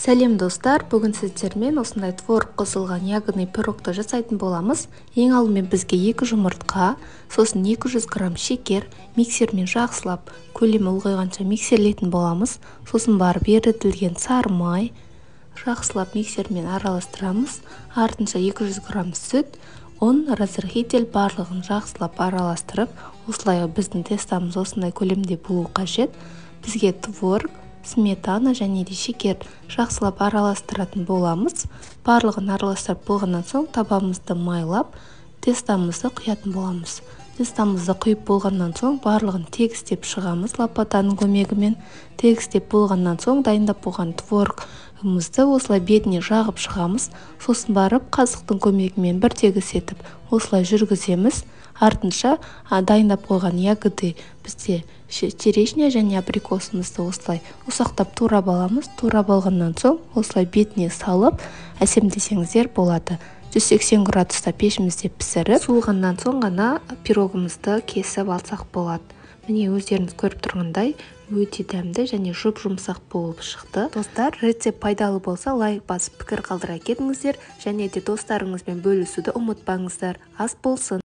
Сәлем, достар! Бүгін сіздермен осындай творог қосылған ягодный пирогты жасайтын боламыз. Ең алдымен бізге 2 жұмыртқа, сосын 200 грамм шекер, миксермен жақсылап көлемі ұлғайғанша миксерлейтін боламыз. Сосын барып ерітілген сары май, жақсылап миксермен араластырамыз. Артынша 200 грамм сүт, ұн, разрыхитель, барлығын жақсылап араластырып, осылай біздің тестамыз осындай көлемде болу қажет. Бізге творог, сметана және де шекер, жақсылап араластыратын боламыз. Барлығын араластырып болғаннан соң, табамызды майлап, тестамызды құятын боламыз. Тестамызды құйып болғаннан соң, барлығын тегістеп шығамыз лопатаның көмегімен. Тегістеп болғаннан соң, дайындап болған творогымызды осылай бетіне жағып шығамыз. Сосын барып қазықтың көмегімен бір тегіс етіп осылай жүргіземіз. Артынша дайындап қойған ягоды, бізде черешня және абрикосымызды осылай ұсақтап турап аламыз. Турап алғаннан соң, осылай бетіне салып әсемдесеңіздер болады. 180 градуста пешімізде пісіріп, суығаннан соң ғана пирогымызды кесіп алсақ болады. Міне, өздеріңіз көріп тұрғандай, өте дәмді және жұп жұмсақ болып шықты. Достар, рецепт пайдалы болса, лайк басып, пікір қалдыра кетіңіздер және де достарыңызбен бөлісуді ұмытпаңыздар. Ас болсын!